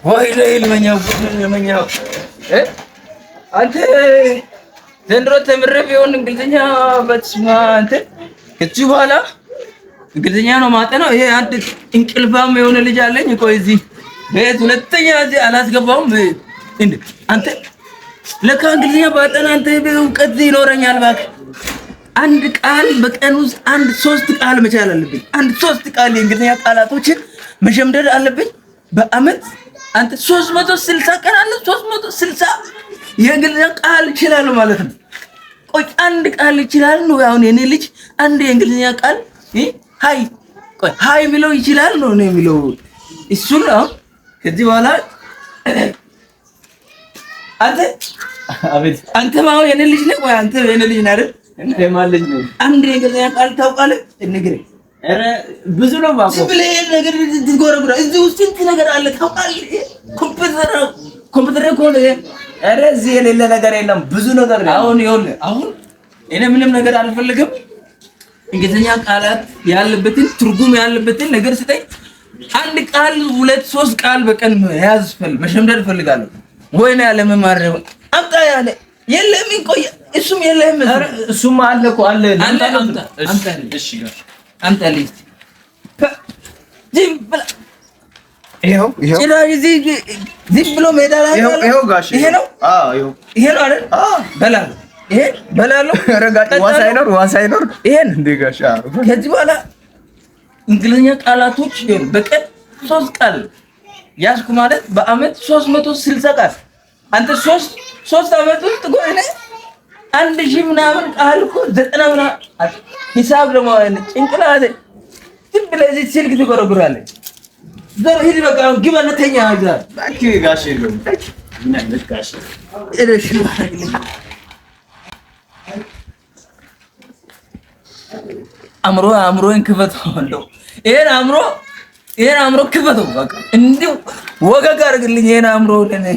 ወይ ለህልመኛው ህልመኛው አንተ ዘንድሮ ተምሬ ቢሆን እንግሊዝኛ በስመ አብ አንተ ከዚህ በኋላ እንግሊዝኛ ነው ማጠናው። ይሄ አንድ እንቅልፋም የሆነ ልጅ አለኝ። ቆይ እዚህ ቤት ሁለተኛ እዚህ አላስገባውም። እንዴ አንተ ለካ እንግሊዝኛ ባጠና አንተ እውቀት ይኖረኛል። እባክህ አንድ ቃል በቀን ውስጥ አንድ ሶስት ቃል መቻል አለብኝ። አንድ ሶስት ቃል የእንግሊዝኛ ቃላቶችን መሸምደድ አለብኝ። በአመት አንተ 360 ቀን አለ፣ 360 የእንግሊዝኛ ቃል እችላለሁ ማለት ነው። ቆይ አንድ ቃል ይችላል ነው አሁን የኔ ልጅ አንድ የእንግሊዝኛ ቃል hi፣ ቆይ hi የሚለው ይችላል ነው ነው የሚለው እሱን አሁን ከዚህ በኋላ አንተ አቤት። አንተ ማው የኔ ልጅ ነህ። ቆይ አንተ የኔ ልጅ ነህ አይደል? የማን ልጅ ነህ? አንድ የእንግሊዝኛ ቃል ታውቃለህ? ንገረኝ። ኧረ ብዙ ነው የማውቀው። ዝም ብለህ ይሄን ነገር ትጎረጉራ። እዚህ ውስጥ ስንት ነገር አለ ታውቃለህ? ኮምፒውተር ኮምፒውተር እኮ ነው ይሄ። ኧረ እዚህ የሌለ ነገር የለም፣ ብዙ ነገር ነው። አሁን ይኸውልህ፣ አሁን እኔ ምንም ነገር አልፈልግም። እንግሊዝኛ ቃላት ያለበትን ትርጉም ያለበትን ነገር ስጠኝ። አንድ ቃል ሁለት ሶስት ቃል በቀን መያዝ መሸምደድ እፈልጋለሁ። ወይኔ ያለመማር አምጣ ያለ የለም ቆይ፣ እሱም የለህም። ኧረ እሱማ አለ እኮ አለ። አለ፣ አምጣ አምጣ። እሺ ጋሽ አምጣልኝ እስኪ። ዝም ብላ ይኸው ይኸው ጭራሽ እዚህ ዝም ብሎ ሜዳ ላይ ይኸው ያለው ይኸው ጋሽ ይሄ ነው አዎ ይኸው ይሄ ነው አይደል? በላለሁ፣ ይሄ በላለሁ። ኧረ ጋሽ ውሃ ሳይኖር ውሃ ሳይኖር ይሄን እንዴ ጋሽ አዎ ከዚህ በኋላ እንግሊዝኛ ቃላቶች ይኸውልህ በቀን ሶስት ቃል ያዝኩ ማለት በአመት 360 ቃል አንተ ሶስት ሶስት አመት ውስጥ እኮ እኔ 1000 ምናምን ቃል እኮ ዘጠና ምናምን ሂሳብ ደግሞ ጭንቅላቴ ዝም ብለህ እዚህ ስልክ ትጎረጉራለህ። ዞር ሂድ፣ በቃ አሁን ግባና ተኛ። እዛ እባክህ ጋሽ የለውም። ምን አይነት ጋሽ እሺ አድርግልኝ። አእምሮ አእምሮን ክፈተው፣ እንደው ይሄን አእምሮ ይሄን አእምሮ ክፈተው፣ በቃ እንዲሁ ወገግ አድርግልኝ ይሄን አእምሮ ለኔ።